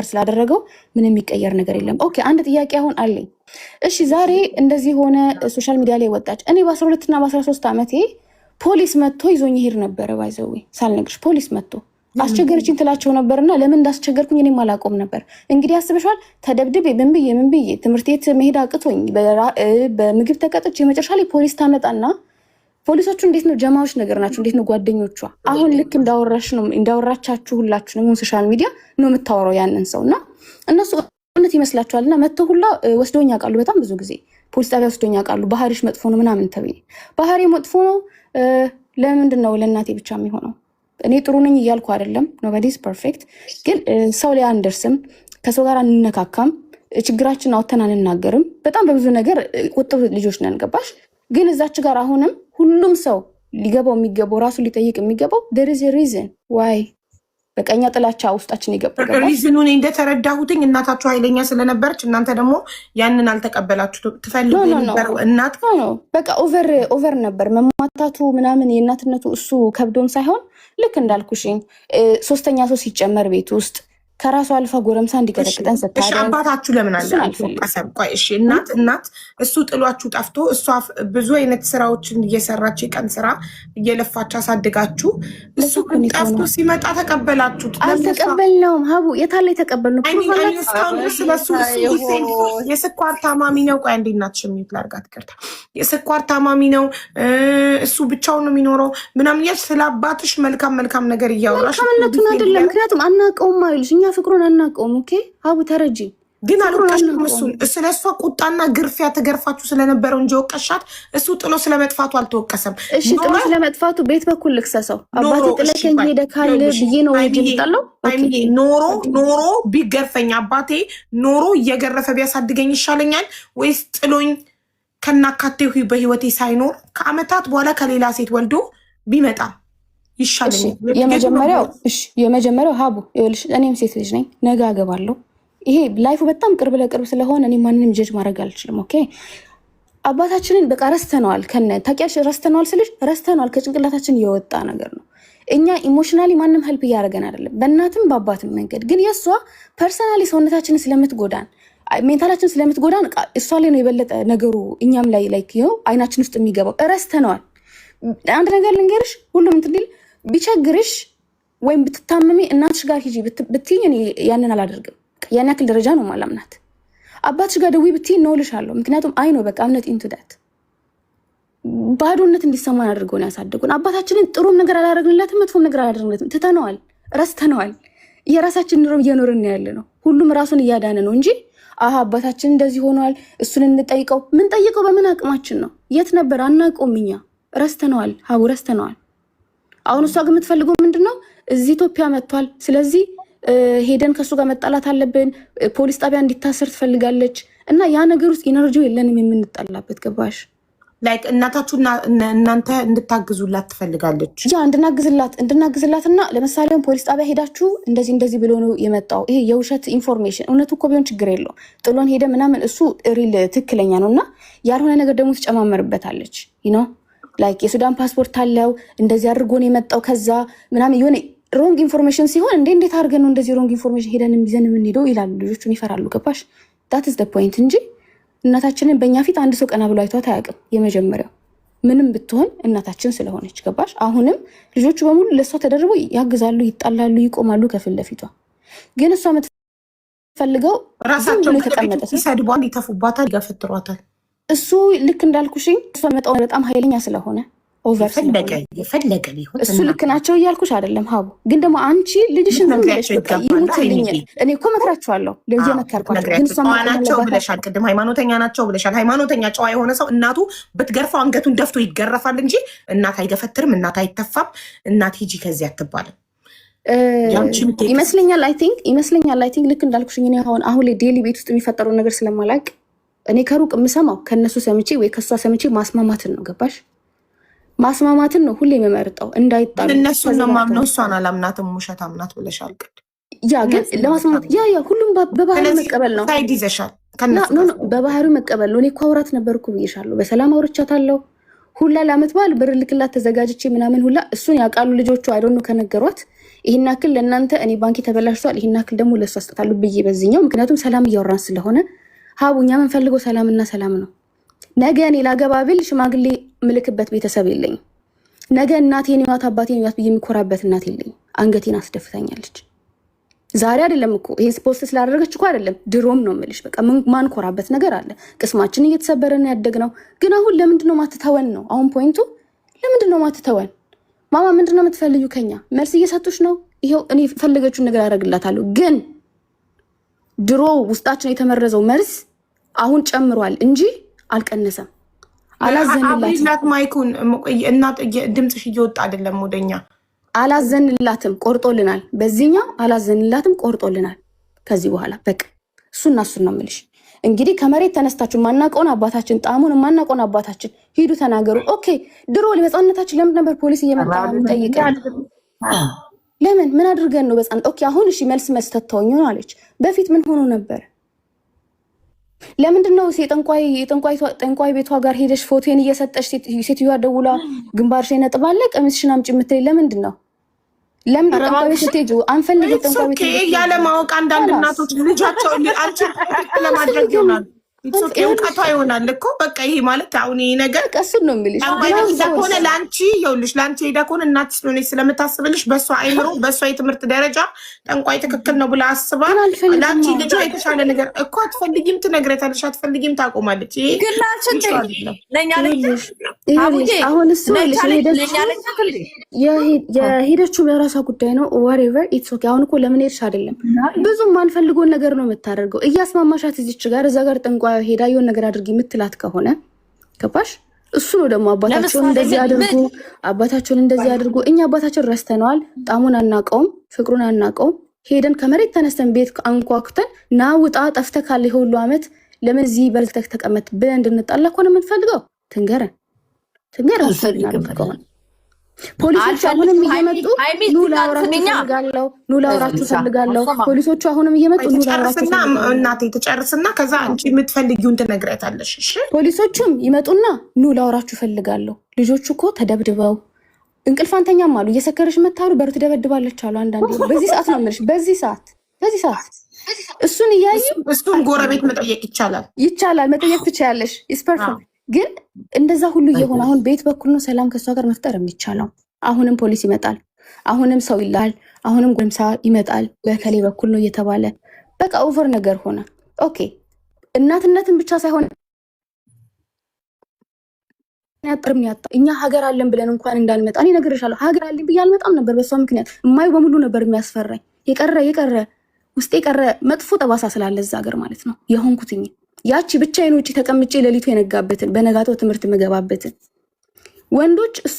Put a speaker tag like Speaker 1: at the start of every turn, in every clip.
Speaker 1: ስላደረገው ምንም የሚቀየር ነገር የለም። Okay፣ አንድ ጥያቄ አሁን አለኝ። እሺ፣ ዛሬ እንደዚህ ሆነ፣ social media ላይ ወጣች። እኔ በ12 እና በ13 ዓመቴ ፖሊስ መጥቶ ይዞኝ ይሄድ ነበረ። By the way ሳልነግርሽ ፖሊስ መጥቶ አስቸገረችኝ ትላቸው ነበርና ለምን እንዳስቸገርኩኝ እኔም አላውቀውም ነበር። እንግዲህ አስበሽዋል። ተደብድቤ ምን ብዬ ምን ብዬ ትምህርት ቤት መሄድ አቅቶኝ በምግብ ተቀጥቼ የመጨረሻ ላይ ፖሊስ ታመጣና ፖሊሶቹ እንዴት ነው ጀማዎች ነገር ናቸው። እንዴት ነው ጓደኞቿ አሁን ልክ እንዳወራሽ ነው እንዳወራቻችሁ ሁላችሁንም social media ነው የምታወራው ያንን ሰው እና እነሱ እውነት ይመስላችኋል። እና መጥተው ሁላ ወስደውኝ ያውቃሉ። በጣም ብዙ ጊዜ ፖሊስ ጣቢያ ወስደውኝ ያውቃሉ። ባህሪሽ መጥፎ ነው ምናምን ተብዬ። ባህሪ መጥፎ ነው ለምንድን ነው ለእናቴ ብቻ የሚሆነው? እኔ ጥሩ ነኝ እያልኩ አይደለም። Nobody's perfect። ግን ሰው ላይ አንደርስም፣ ከሰው ጋር አንነካካም፣ ችግራችን አውጥተን አንናገርም። በጣም በብዙ ነገር ቁጥብ ልጆች ነን። ገባሽ? ግን እዛች ጋር አሁንም ሁሉም ሰው ሊገባው የሚገባው፣ ራሱ ሊጠይቅ የሚገባው there is a reason why በቃ እኛ ጥላቻ ውስጣችን የገባው፣ ገባሽ?
Speaker 2: Reason ኑን እንደተረዳሁትኝ እናታችሁ ኃይለኛ ስለነበረች እናንተ ደግሞ ያንን አልተቀበላችሁ። ትፈልጉ የነበረው እናት
Speaker 1: በቃ over over ነበር መማታቱ ምናምን የእናትነቱ። እሱ ከብዶም ሳይሆን ልክ እንዳልኩሽኝ ሶስተኛ ሰው ሲጨመር ቤት ውስጥ ከራሱ አልፋ ጎረምሳ እንዲቀጠቅጠን ስታደርግ
Speaker 2: አባታችሁ ለምን አለ አልተወቀሰም? ቆይ እሺ፣ እናት እሱ ጥሏችሁ ጠፍቶ እሷ ብዙ አይነት ስራዎችን እየሰራች፣ የቀን ስራ እየለፋች አሳድጋችሁ እሱ ጠፍቶ ሲመጣ ተቀበላችሁት?
Speaker 1: አልተቀበልነውም። ሀቡ፣ የታለ የተቀበልነው?
Speaker 2: እስካሁን ስለሱ የስኳር ታማሚ ነው። ቆይ አንዴ እናትሽ mute ላድርጋት፣ ይቅርታ። የስኳር ታማሚ ነው፣ እሱ ብቻውን ነው የሚኖረው ምናምን እያልሽ ስለ አባትሽ መልካም መልካም ነገር እያወራሽ
Speaker 1: መልካምነቱን አይደለም፣ ምክንያቱም አናውቀውም አይልሽ፣ እኛ ፍቅሩን አናውቀውም። Okay ሀቡ፣ ተረጂ።
Speaker 2: ግን አልወቀሽም። እሱን ስለ እሷ ቁጣና ግርፊያ ተገርፋችሁ ስለነበረው እንጂ ወቀሻት፣ እሱ ጥሎ ስለመጥፋቱ አልተወቀሰም።
Speaker 1: እሺ፣ ጥሎ ስለመጥፋቱ ቤት በኩል ልክሰሰው። አባቴ ጥለከኝ ሄደ ካል ብዬ ነው እንጂ የምጣለው።
Speaker 2: ኖሮ ኖሮ ቢገርፈኝ አባቴ ኖሮ እየገረፈ ቢያሳድገኝ ይሻለኛል ወይስ ጥሎኝ ከናካቴው በህይወቴ ሳይኖር ከአመታት በኋላ ከሌላ ሴት ወልዶ ቢመጣ ይሻለኛል?
Speaker 1: የመጀመሪያው እሺ፣ የመጀመሪያው ሀቡ ይኸውልሽ፣ እኔም ሴት ልጅ ነኝ፣ ነገ አገባለሁ። ይሄ life ኡ በጣም ቅርብ ለቅርብ ስለሆነ እኔ ማንንም judge ማድረግ አልችልም። Okay፣ አባታችንን በቃ ረስተነዋል። ከነ ታውቂያለሽ፣ ረስተነዋል ስልሽ ረስተነዋል፣ ከጭንቅላታችን የወጣ ነገር ነው። እኛ emotionally ማንም help እያደረገን አይደለም፣ በእናትም በአባትም መንገድ። ግን የእሷ personally ሰውነታችንን ስለምትጎዳን፣ mental ኣችን ስለምትጎዳን እሷ ላይ ነው የበለጠ ነገሩ እኛም ላይ like አይናችን ውስጥ የሚገባው። ረስተነዋል። አንድ ነገር ልንገርሽ፣ ሁሉም እንትን ቢቸግርሽ ወይም ብትታመሚ እናትሽ ጋር ሂጂ ብትይኝ እኔ ያንን አላደርግም። ያን ያክል ደረጃ ነው ማላምናት። አባትሽ ጋር ደውዪ ብትይኝ ነው እልሻለሁ። ምክንያቱም I know በቃ እምነት into that ባዶነት እንዲሰማን አድርገው ነው ያሳደጉን። አባታችንን ጥሩም ነገር አላደረግንለትም፣ መጥፎም ነገር አላደረግንለትም። ትተነዋል፣ ረስተነዋል። የራሳችን ኑሮ እየኖርን ያለ ነው። ሁሉም ራሱን እያዳነ ነው እንጂ አሀ አባታችን እንደዚህ ሆኗል፣ እሱን እንጠይቀው። ምን ጠይቀው? በምን አቅማችን ነው? የት ነበር? አናውቀውም። እኛ ረስተነዋል፣ ሀቡ፣ ረስተነዋል። አሁን እሷ ግን የምትፈልገው ምንድን ነው? እዚህ ኢትዮጵያ መጥቷል። ስለዚህ ሄደን ከእሱ ጋር መጣላት አለብን። ፖሊስ ጣቢያ እንዲታሰር ትፈልጋለች። እና ያ ነገር ውስጥ energy ው የለንም የምንጣላበት፣ ገባሽ?
Speaker 2: Like እናታችሁ እናንተ እንድታግዙላት ትፈልጋለች።
Speaker 1: Yeah፣ እንድናግዝላት እና ለምሳሌ ፖሊስ ጣቢያ ሄዳችሁ እንደዚህ እንደዚህ ብሎ ነው የመጣው፣ ይሄ የውሸት information፣ እውነቱ እኮ ቢሆን ችግር የለው፣ ጥሎን ሄደ ምናምን እሱ real ትክክለኛ ነው። እና ያልሆነ ነገር ደግሞ ትጨማመርበታለች፣ like የሱዳን ፓስፖርት አለው፣ እንደዚህ አድርጎ ነው የመጣው ከዛ ምናምን የሆነ wrong information ሲሆን እንዴ እንዴት አድርገን ነው እንደዚህ wrong information ሄደን ይዘን የምንሄደው ይላሉ። ልጆቹን ይፈራሉ። ገባሽ? That's the point እንጂ እናታችንን በእኛ ፊት አንድ ሰው ቀና ብሎ አይቷት አያውቅም። የመጀመሪያው ምንም ብትሆን እናታችን ስለሆነች፣ ገባሽ? አሁንም ልጆቹ በሙሉ ለእሷ ተደርበው ያግዛሉ፣ ይጣላሉ፣ ይቆማሉ ከፊት ለፊቷ። ግን እሷ የምትፈልገው
Speaker 2: ራሳቸው
Speaker 1: የተቀመጠ
Speaker 2: ይሰድቧል፣ ይተፉባታል፣ ይገፈትሯታል።
Speaker 1: እሱ ልክ እንዳልኩሽኝ እሷ መጣው በጣም ኃይለኛ ስለሆነ over
Speaker 2: የፈለገ ቢሆን
Speaker 1: እሱ ልክ ናቸው እያልኩሽ አይደለም ሀቡ። ግን ደግሞ አንቺ ልጅሽን ዝም ብለሽ በቃ ይሙትልኝ። እኔ እኮ መክራቸዋለሁ፣ እየመከርኳቸው ግን እሷ
Speaker 2: ጨዋ ናቸው ብለሻል። ቅድም ሃይማኖተኛ ናቸው ብለሻል። ሃይማኖተኛ ጨዋ የሆነ ሰው እናቱ ብትገርፈው አንገቱን ደፍቶ ይገረፋል እንጂ እናት አይገፈትርም፣ እናት አይተፋም፣ እናት ሂጂ ከዚህ አትባልም።
Speaker 1: ይመስለኛል፣ I think ይመስለኛል፣ I think ልክ እንዳልኩሽኝ እኔ አሁን አሁን ላይ daily ቤት ውስጥ የሚፈጠረው ነገር ስለማላቅ እኔ ከሩቅ የምሰማው ከእነሱ ሰምቼ ወይ ከእሷ ሰምቼ ማስማማትን ነው፣ ገባሽ? ማስማማትን ነው ሁሌ የምመርጠው እንዳይጣሉ።
Speaker 2: እነሱን ነው ማምነው፣ እሷን አላምናትም። ውሸታም ናት ብለሻል ቅድም።
Speaker 1: Yeah፣ ግን ለማስማማት yeah ሁሉም በባህሪው መቀበል ነው።
Speaker 2: Side ይዘሻል።
Speaker 1: በባህሪው መቀበል ነው። እኔ እኮ አውራት ነበርኩ ብዬሻለሁ። በሰላም አውርቻታለሁ። ሁላ ለአመት በዓል ብር ልክላት ተዘጋጅቼ ምናምን ሁላ እሱን ያውቃሉ ልጆቹ። I don't know ከነገሯት ይህን ያክል ለእናንተ እኔ ባንክ ተበላሽቷል፣ ይህን ያክል ደግሞ ለእሱ አስጠታለሁ ብዬ በዚህኛው፣ ምክንያቱም ሰላም እያወራን ስለሆነ ሀቡ፣ እኛ የምንፈልገው ሰላምና ሰላም ነው። ነገ እኔ ላገባ ብል ሽማግሌ ምልክበት ቤተሰብ የለኝም። ነገ እናቴን ይዋት አባቴን ይዋት ብዬ የሚኮራበት እናት የለኝም። አንገቴን አስደፍታኛለች። ዛሬ አይደለም እኮ ይሄን post ስላደረገች እኮ አይደለም፣ ድሮም ነው የምልሽ። በቃ ማንኮራበት ነገር አለ። ቅስማችን እየተሰበረ ነው ያደግነው። ግን አሁን ለምንድን ነው ማትተወን ነው አሁን point ኡ። ለምንድን ነው ማትተወን? ማማ ምንድን ነው የምትፈልዩ ከኛ? መልስ እየሰጡሽ ነው። ይኸው እኔ የፈለገችውን ነገር አደርግላታለሁ። ግን ድሮ ውስጣችን የተመረዘው መርዝ አሁን ጨምሯል እንጂ አልቀነሰም። አላዘንላትም።
Speaker 2: አብሪላት mic ኡን እና ድምፅሽ እየወጣ አይደለም ወደኛ።
Speaker 1: አላዘንላትም፣ ቆርጦልናል። በዚህኛው አላዘንላትም፣ ቆርጦልናል። ከዚህ በኋላ በቃ እሱና እሱን ነው የምልሽ። እንግዲህ ከመሬት ተነስታችሁ የማናውቀውን አባታችን ጣሙን የማናውቀውን አባታችን ሂዱ ተናገሩ። Okay፣ ድሮ በህፃንነታችን ለምን ነበር ፖሊስ እየመጣ የሚጠይቀን? ለምን ምን አድርገን ነው በህፃን? Okay፣ አሁን እሺ መልስ መስጠት ተወኝ ነው አለች። በፊት ምን ሆኖ ነበር? ለምንድን ነው ጠንቋይ ቤቷ ጋር ሄደሽ ፎቶን እየሰጠሽ ሴትዮዋ ደውላ ግንባርሽ ነጥብ አለ ቀሚስሽን አምጪ የምትለኝ ለምንድን ነው? ለምንድን ነው ጠንቋይ ቤት ስትሄጂው አንፈልግም ጠንቋይ ቤት
Speaker 2: ያለማወቅ አንዳንድ እናቶች ልጃቸው አንቺ ለማድረግ ይሆናል፣ እውቀቷ ይሆናል እኮ። በቃ ይሄ ማለት አሁን ይሄ ነገር
Speaker 1: እሱን ነው የሚልሽ።
Speaker 2: ጠንቋይ ቤት ሄዳ ከሆነ ለአንቺ ይኸውልሽ፣ ለአንቺ ሄዳ ከሆነ እናት ስለሆነች ስለምታስብልሽ በእሷ አይምሮ በእሷ የትምህርት ደረጃ ጠንቋይ ትክክል ነው ብላ አስባ ለአንቺ ልጇ የተሻለ ነገር እኮ አትፈልጊም፣ ትነግረታለሽ፣ አትፈልጊም፣ ታቆማለች። ይሄ
Speaker 3: ግን
Speaker 1: አሁን እሱ የሄደችው የራሷ ጉዳይ ነው። Whatever, it's okay። አሁን እኮ ለምን ሄድሽ አይደለም፣ ብዙም ማንፈልገውን ነገር ነው የምታደርገው። እያስማማሻት እዚች ጋር እዛ ጋር ጠንቋይ ሄዳ የሆነ ነገር አድርጊ የምትላት ከሆነ ገባሽ? እሱ ነው ደግሞ አባታቸውን እንደዚህ አድርጉ፣ አባታቸውን እንደዚህ አድርጉ። እኛ አባታቸውን ረስተነዋል። ጣሙን አናቀውም፣ ፍቅሩን አናቀውም። ሄደን ከመሬት ተነስተን ቤት አንኳኩተን ና ውጣ ጠፍተህ ካለ የሁሉ ዓመት ለምን እዚህ በልተህ ተቀመጥ ብለን እንድንጣላ ከሆነ የምንፈልገው ትንገረን፣ ትንገረን ከሆነ። ፖሊሶች አሁንም እየመጡ ኑ ላውራችሁ ፈልጋለሁ፣ ኑ ላውራችሁ ፈልጋለሁ። ፖሊሶቹ አሁንም እየመጡ ኑ ላውራችሁ
Speaker 2: ፈልጋለሁ። እናቴ ትጨርስና ከዛ አንቺ የምትፈልጊውን ትነግሪያታለሽ። እሺ።
Speaker 1: ፖሊሶቹም ይመጡና ኑ ላውራችሁ ፈልጋለሁ። ልጆቹ እኮ ተደብድበው እንቅልፍ አንተኛም አሉ። እየሰከረች መታሉ በሩ ትደበድባለች አሉ። አንዳንዴ በዚህ ሰዓት ነው የምልሽ፣ በዚህ ሰዓት እሱን እያዩ
Speaker 2: እሱን ጎረቤት መጠየቅ ይቻላል፣
Speaker 1: ይቻላል፣ መጠየቅ ትችያለሽ። It's perfect። ግን እንደዛ ሁሉ እየሆነ አሁን ቤት በኩል ነው ሰላም ከእሷ ጋር መፍጠር የሚቻለው። አሁንም ፖሊስ ይመጣል፣ አሁንም ሰው ይላል፣ አሁንም ጎረምሳ ይመጣል። በከሌ በኩል ነው እየተባለ በቃ over ነገር ሆነ። Okay፣ እናትነትን ብቻ ሳይሆን ያጥርም ያጣ እኛ ሀገር አለን ብለን እንኳን እንዳንመጣ እኔ እነግርሻለሁ፣ ሀገር አለን ብዬ አልመጣም ነበር። በሷ ምክንያት የማዩ በሙሉ ነበር የሚያስፈራኝ። የቀረ ውስጤ የቀረ መጥፎ ጠባሳ ስላለ እዛ ሀገር ማለት ነው የሆንኩትኝ። ያቺ ብቻዬን ውጭ ተቀምጬ ሌሊቱ የነጋበትን በነጋታው ትምህርት የምገባበትን ወንዶች እሷ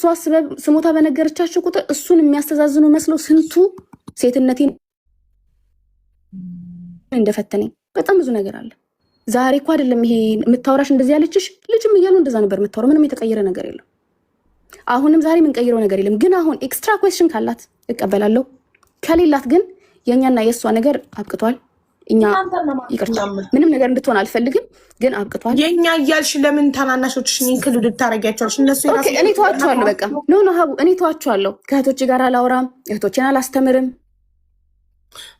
Speaker 1: ስሞታ በነገረቻቸው ቁጥር እሱን የሚያስተዛዝኑ መስለው ስንቱ ሴትነቴን እንደፈተነኝ በጣም ብዙ ነገር አለ። ዛሬ እኮ አይደለም ይሄ የምታወራሽ እንደዚህ ያለችሽ ልጅም እያሉ እንደዛ ነበር የምታወራው። ምንም የተቀየረ ነገር የለም። አሁንም ዛሬ የምንቀይረው ነገር የለም። ግን አሁን extra question ካላት እቀበላለሁ፣ ከሌላት ግን የእኛና የእሷ ነገር አብቅቷል። እኛ ይቅርታ ምንም ነገር እንድትሆን አልፈልግም፣ ግን አብቅቷል።
Speaker 2: የእኛ እያልሽ ለምን ታናናሾችሽን include ታደርጊያቸዋለሽ? እነሱ
Speaker 1: እኔ ተዋቸዋለሁ። በቃ no, no ሀቡ፣ እኔ ተዋቸዋለሁ። ከእህቶቼ ጋር አላወራም፣ እህቶቼን አላስተምርም።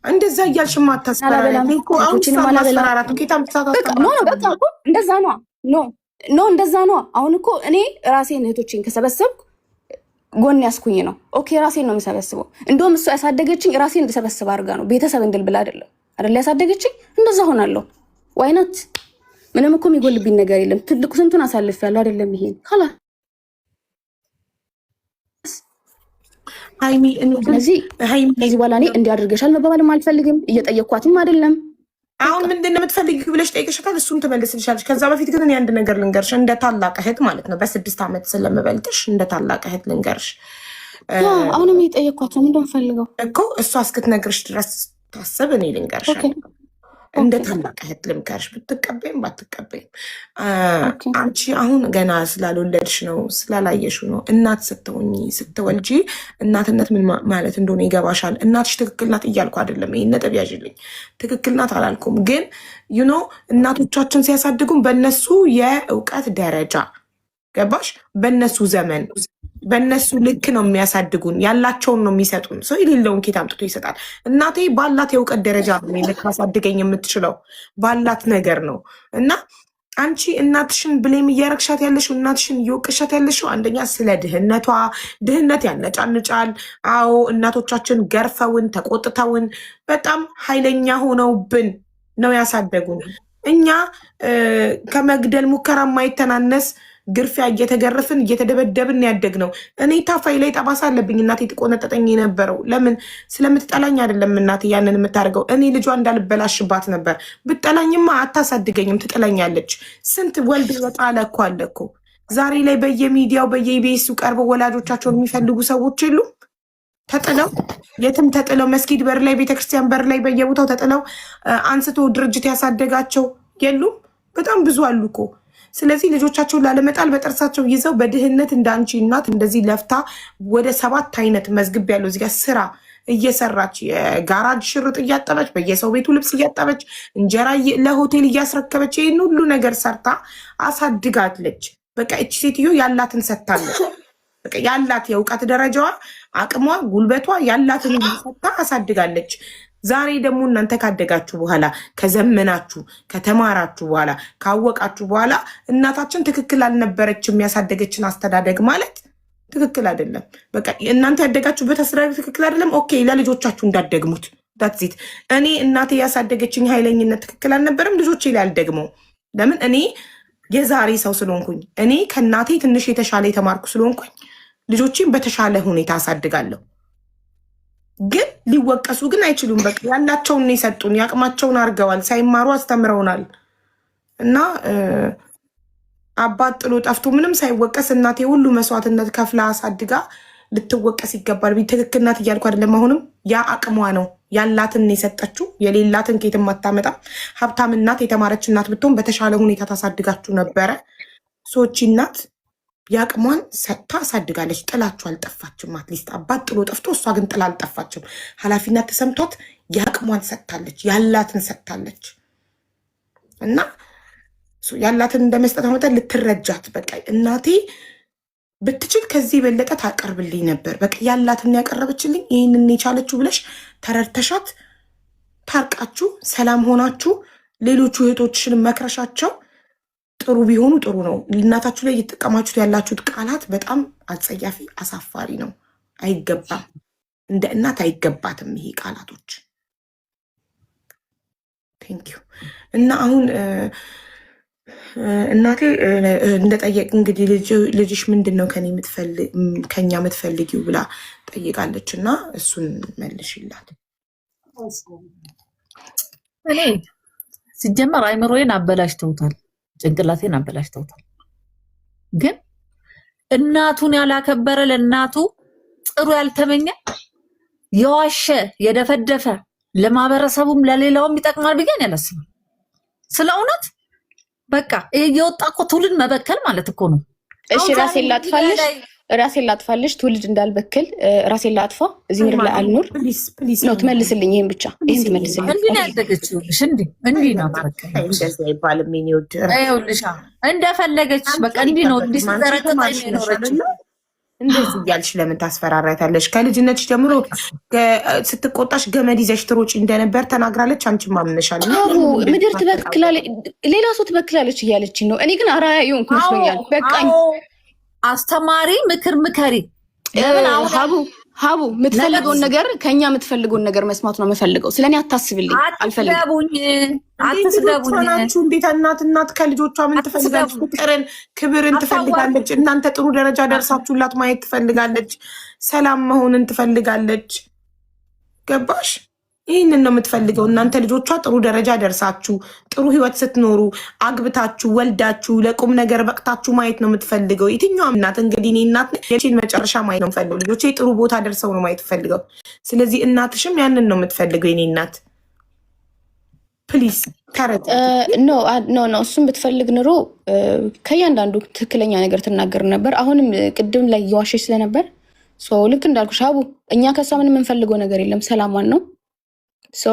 Speaker 2: እንደዛ እያልሽ ማታስፈራራት
Speaker 1: No, በቃ እንደዛ ነዋ። No, no, እንደዛ ነዋ። አሁን እኮ እኔ ራሴን እህቶቼን ከሰበሰብኩ ጎን ያስኩኝ ነው። Okay፣ ራሴን ነው የምሰበስበው። እንደውም እሷ ያሳደገችኝ ራሴን እንድሰበስብ አድርጋ ነው። ቤተሰብ እንድል ብላ አይደለም አይደል ያሳደገችኝ። እንደዛ ሆናለሁ። Why not? ምንም እኮ የሚጎልብኝ ነገር የለም። ትልቁ ስንቱን አሳልፌያለሁ አይደለም ይሄን ካላ ስለዚህ ከዚህ በኋላ እኔ እንዲያደርገሻል መባባልም አልፈልግም። እየጠየኳትም አይደለም።
Speaker 2: አሁን ምንድን ነው የምትፈልጊው ብለሽ ጠይቀሻታል፣ እሱን ትመልስልሻለች። ከዛ በፊት ግን እኔ አንድ ነገር ልንገርሽ፣ እንደ ታላቅ እህት ማለት ነው፣ በ6 ዓመት ስለምበልጥሽ እንደ ታላቅ እህት ልንገርሽ።
Speaker 1: አሁንም እየጠየኳት ነው። ምንድን ነው የምፈልገው
Speaker 2: እኮ እሷ እስክትነግርሽ ድረስ ታስብ፣ እኔ ልንገርሽ፣ እንደ ታላቅ እህት ልምከርሽ፣ ብትቀበይም ባትቀበይም። አንቺ አሁን ገና ስላልወለድሽ ነው ስላላየሽው ነው። እናት ስትሆኚ ስትወልጂ እናትነት ምን ማለት እንደሆነ ይገባሻል። እናትሽ ትክክል ናት እያልኩ አይደለም። ይሄን ነጥብ ያዥልኝ። ትክክል ናት አላልኩም። ግን እናቶቻችን ሲያሳድጉን በእነሱ የእውቀት ደረጃ ገባሽ፣ በእነሱ ዘመን በእነሱ ልክ ነው የሚያሳድጉን። ያላቸውን ነው የሚሰጡን። ሰው የሌለውን ኬት አምጥቶ ይሰጣል? እናቴ ባላት የእውቀት ደረጃ ነው ልታሳድገኝ የምትችለው፣ ባላት ነገር ነው። እና አንቺ እናትሽን blame እያረግሻት ያለሽው፣ እናትሽን እየወቀሻት ያለሽው አንደኛ ስለ ድህነቷ፣ ድህነት ያነጫንጫል። አዎ፣ እናቶቻችን ገርፈውን፣ ተቆጥተውን፣ በጣም ኃይለኛ ሆነውብን ነው ያሳደጉን። እኛ ከመግደል ሙከራ የማይተናነስ ግርፊያ እየተገረፍን፣ እየተደበደብን ያደግነው። እኔ ታፋይ ላይ ጠባሳ አለብኝ። እናቴ ትቆነጠጠኝ የነበረው ለምን? ስለምትጠላኝ አይደለም። እናቴ ያንን የምታደርገው እኔ ልጇ እንዳልበላሽባት ነበር። ብጠላኝማ አታሳድገኝም፣ ትጥለኛለች። ስንት ወልድ የጣለ እኮ አለ እኮ። ዛሬ ላይ በየሚዲያው በየኢቢኤሱ ቀርበው ወላጆቻቸውን የሚፈልጉ ሰዎች የሉም? ተጥለው፣ የትም ተጥለው፣ መስጊድ በር ላይ፣ ቤተክርስቲያን በር ላይ፣ በየቦታው ተጥለው አንስቶ ድርጅት ያሳደጋቸው የሉም? በጣም ብዙ አሉ እኮ። ስለዚህ ልጆቻቸውን ላለመጣል በጥርሳቸው ይዘው በድህነት እንደ አንቺ እናት እንደዚህ ለፍታ ወደ ሰባት አይነት መዝግብ ያለው እዚህ ጋር ስራ እየሰራች፣ የጋራጅ ሽርጥ እያጠበች፣ በየሰው ቤቱ ልብስ እያጠበች፣ እንጀራ ለሆቴል እያስረከበች፣ ይህን ሁሉ ነገር ሰርታ አሳድጋለች። በቃ እቺ ሴትዮ ያላትን ሰጥታለች። በቃ ያላት የእውቀት ደረጃዋ፣ አቅሟ፣ ጉልበቷ ያላትን ሁሉ ሰጥታ አሳድጋለች። ዛሬ ደግሞ እናንተ ካደጋችሁ በኋላ፣ ከዘመናችሁ፣ ከተማራችሁ በኋላ፣ ካወቃችሁ በኋላ እናታችን ትክክል አልነበረችም ያሳደገችን አስተዳደግ ማለት ትክክል አይደለም። በቃ እናንተ ያደጋችሁበት አስተዳደግ ትክክል አይደለም። Okay፣ ለልጆቻችሁ እንዳትደግሙት። That's it። እኔ እናቴ ያሳደገችኝ ኃይለኝነት ትክክል አልነበረም። ልጆቼ ላይ አልደግመው። ለምን? እኔ የዛሬ ሰው ስለሆንኩኝ፣ እኔ ከእናቴ ትንሽ የተሻለ የተማርኩ ስለሆንኩኝ ልጆቼን በተሻለ ሁኔታ አሳድጋለሁ። ግን ሊወቀሱ ግን አይችሉም። በቃ ያላቸውን ነው የሰጡን፣ የአቅማቸውን አድርገዋል። ሳይማሩ አስተምረውናል። እና አባት ጥሎ ጠፍቶ ምንም ሳይወቀስ እናቴ ሁሉ መስዋዕትነት ከፍላ አሳድጋ ልትወቀስ ይገባል። ትክክል ናት እያልኩ አይደለም። አሁንም ያ አቅሟ ነው፣ ያላትን የሰጠችው፣ የሌላትን ከየትም አታመጣም። ሀብታም እናት፣ የተማረች እናት ብትሆን በተሻለ ሁኔታ ታሳድጋችሁ ነበረ። So እቺ እናት የአቅሟን ሰጥታ አሳድጋለች። ጥላችሁ አልጠፋችም። At least አባት ጥሎ ጠፍቶ እሷ ግን ጥላ አልጠፋችም። ኃላፊነት ተሰምቷት የአቅሟን ሰጥታለች፣ ያላትን ሰጥታለች። እና ያላትን እንደ መስጠት መጠን ልትረጃት፣ በቃ እናቴ ብትችል ከዚህ የበለጠ ታቀርብልኝ ነበር፣ በቃ ያላትን ያቀረበችልኝ፣ ይህንን የቻለችው ብለሽ ተረድተሻት ታርቃችሁ ሰላም ሆናችሁ ሌሎቹ እህቶችሽን መክረሻቸው ጥሩ ቢሆኑ ጥሩ ነው። እናታችሁ ላይ እየተጠቀማችሁት ያላችሁት ቃላት በጣም አጸያፊ፣ አሳፋሪ ነው። አይገባም። እንደ እናት አይገባትም ይሄ ቃላቶች። Thank you። እና አሁን እናቴ እንደጠየቅ እንግዲህ ልጅሽ ምንድን ነው ከኛ የምትፈልጊው ብላ ጠይቃለች፣ እና እሱን መልሽላት።
Speaker 3: እኔ ሲጀመር አይምሮዬን አበላሽተውታል፣ ጭንቅላቴን አበላሽተውታል። ግን እናቱን ያላከበረ፣ ለእናቱ ጥሩ ያልተመኘ፣ የዋሸ፣ የደፈደፈ ለማህበረሰቡም ለሌላውም ይጠቅማል ብዬ እኔ አላስብም። ስለ እውነት በቃ ይሄ የወጣ እኮ ትውልድ መበከል ማለት እኮ ነው።
Speaker 1: እሺ።
Speaker 3: አሁን ዛሬ
Speaker 1: ራሴን
Speaker 3: ሚዲያ
Speaker 1: ላጥፋልሽ፣
Speaker 3: ላይ
Speaker 1: ራሴን ላጥፋልሽ፣ ትውልድ እንዳልበክል ራሴን ላጥፋ፣ እዚህ ምድር ላይ አልኑር።
Speaker 2: Please, please።
Speaker 1: ነው ትመልስልኝ፣ ይሄን ብቻ ይሄን ትመልስልኝ።
Speaker 3: እንዲህ ነው ያደገችው። ይኸውልሽ እንዲህ እንዲህ ናት በቃ።
Speaker 2: እንደዚህ አይባልም የኔ ውድ።
Speaker 3: ይኸውልሽ እንደፈለገች በቃ እንዲህ ነው፣ እንዲህ ስትዘረጥጠኝ ነው የኖረችው።
Speaker 2: እንደዚህ እያልሽ ለምን ታስፈራሪያታለሽ? ከልጅነትሽ ጀምሮ ስትቆጣሽ ገመድ ይዘሽ ትሮጪ እንደነበር ተናግራለች። አንቺም አምነሻል።
Speaker 1: አቡ ምድር ትበክላለች፣ ሌላ ሰው ትበክላለች እያለችኝ ነው። እኔ ግን አርአያ የሆንኩ መስሎኛል። በቃኝ።
Speaker 3: አዎ፣ አስተማሪ ምክር ምከሪ። ለምን አሁን
Speaker 1: ሀቡ፣ ሀቡ፣ የምትፈልገውን ነገር ከኛ የምትፈልገውን ነገር መስማት ነው የምፈልገው። ስለኔ አታስብልኝ፣ አልፈልግም።
Speaker 3: አትስደቡኝ፣
Speaker 2: እንዴት ልጆቿ
Speaker 3: አትስደቡኝ።
Speaker 2: ናችሁ? እንዴት እናት ከልጆቿ ምን ትፈልጋለች?
Speaker 3: አትስደቡኝ።
Speaker 2: ፍቅርን፣ ክብርን ትፈልጋለች። እናንተ ጥሩ ደረጃ ደርሳችሁላት ማየት ትፈልጋለች። ሰላም መሆንን ትፈልጋለች። ገባሽ? ይህንን ነው የምትፈልገው። እናንተ ልጆቿ ጥሩ ደረጃ ደርሳችሁ፣ ጥሩ ህይወት ስትኖሩ፣ አግብታችሁ፣ ወልዳችሁ፣ ለቁም ነገር በቅታችሁ ማየት ነው የምትፈልገው። የትኛውም እናት፣ እንግዲህ እኔ እናት ነኝ፣ የልጄን መጨረሻ ማየት ነው የምፈልገው። ልጆቼ ጥሩ ቦታ ደርሰው ነው ማየት የምፈልገው። ስለዚህ እናትሽም ያንን ነው የምትፈልገው። የኔ እናት፣ please ተረጃ።
Speaker 1: No, no, no፣ እሱን ብትፈልግ ኑሮ ከእያንዳንዱ ትክክለኛ ነገር ትናገር ነበር። አሁንም ቅድም ላይ እየዋሸች ስለነበር so ልክ እንዳልኩሽ ሀቡ፣ እኛ ከእሷ ምንም የምንፈልገው ነገር የለም፣ ሰላሟን ነው። So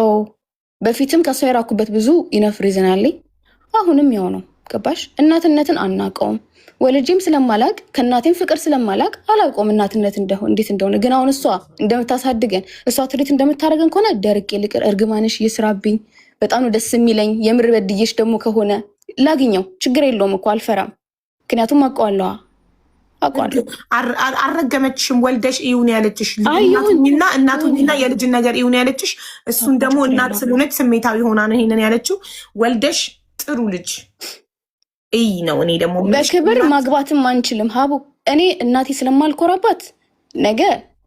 Speaker 1: በፊትም ከእሷ የራኩበት ብዙ enough reason አለኝ። አሁንም ያው ነው። ገባሽ? እናትነትን አናውቀውም። ወልጄም ስለማላቅ ከእናቴም ፍቅር ስለማላቅ አላውቀውም እናትነት እንዴት እንደሆነ። ግን አሁን እሷ እንደምታሳድገን፣ እሷ treat እንደምታደርገን ከሆነ ደርቄ ልቅር። እርግማንሽ ይስራብኝ። በጣም ነው ደስ የሚለኝ። የምር በድዬሽ ደግሞ ከሆነ ላግኘው፣ ችግር የለውም እኮ፣ አልፈራም። ምክንያቱም አውቀዋለሁ፣ አውቀዋለሁ።
Speaker 2: አልረገመችሽም። ወልደሽ ይሁን ያለችሽ
Speaker 1: አይ ይሁን።
Speaker 2: እናቱኝና እናቱኝና የልጅን ነገር ይሁን ያለችሽ። እሱን ደግሞ እናት ስለሆነች ስሜታዊ ሆና ነው ይሄንን ያለችው። ወልደሽ ጥሩ ልጅ እይ ነው። እኔ ደግሞ የምልሽ
Speaker 1: በክብር ማግባትም አንችልም ሀቡ። እኔ እናቴ ስለማልኮራባት ነገ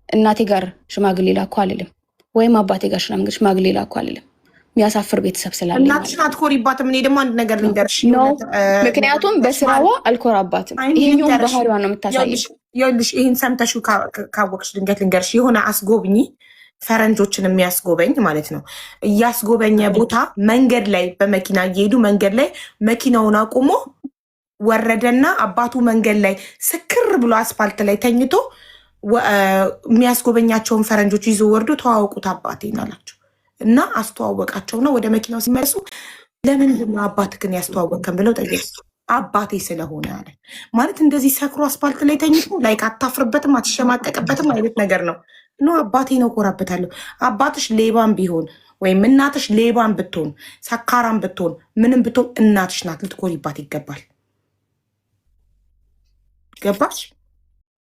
Speaker 1: እናቴ ጋር ሽማግሌ ላኩ አልልም፣ ወይም አባቴ ጋር ሽማግሌ ላኩ አልልም። የሚያሳፍር ቤተሰብ ስላለኝ ማለት
Speaker 2: እናትሽን አትኮሪባትም። እኔ ደግሞ አንድ ነገር ልንገርሽ።
Speaker 1: ነው። ምክንያቱም በስራዋ አልኮራባትም።
Speaker 2: አይ
Speaker 1: ይሄኛውን
Speaker 2: ልንገርሽ፣
Speaker 1: ባህሪዋ ነው የምታሳየው።
Speaker 2: ይኸውልሽ ይህን ሰምተሽው ካወቅሽ ድንገት ልንገርሽ፣ የሆነ አስጎብኚ፣ ፈረንጆችን የሚያስጎበኝ ማለት ነው። እያስጎበኘ ቦታ መንገድ ላይ በመኪና እየሄዱ መንገድ ላይ መኪናውን አቁሞ ወረደና አባቱ መንገድ ላይ ስክር ብሎ አስፋልት ላይ ተኝቶ የሚያስጎበኛቸውን ፈረንጆች ይዞ ወርዶ ተዋወቁት አባቴን አላቸው እና አስተዋወቃቸውና ወደ መኪናው ሲመለሱ ለምንድን ነው አባትህን ያስተዋወቅከን ብለው ጠየቁ። አባቴ ስለሆነ አለ። ማለት እንደዚህ ሰክሮ አስፋልት ላይ ተኝቶ like አታፍርበትም፣ አትሸማቀቅበትም አይነት ነገር ነው። No፣ አባቴ ነው፣ እኮራበታለሁ። አባትሽ ሌባም ቢሆን ወይም እናትሽ ሌባም ብትሆን፣ ሰካራም ብትሆን፣ ምንም ብትሆን እናትሽ ናት፣ ልትኮሪባት ይገባል። ገባሽ?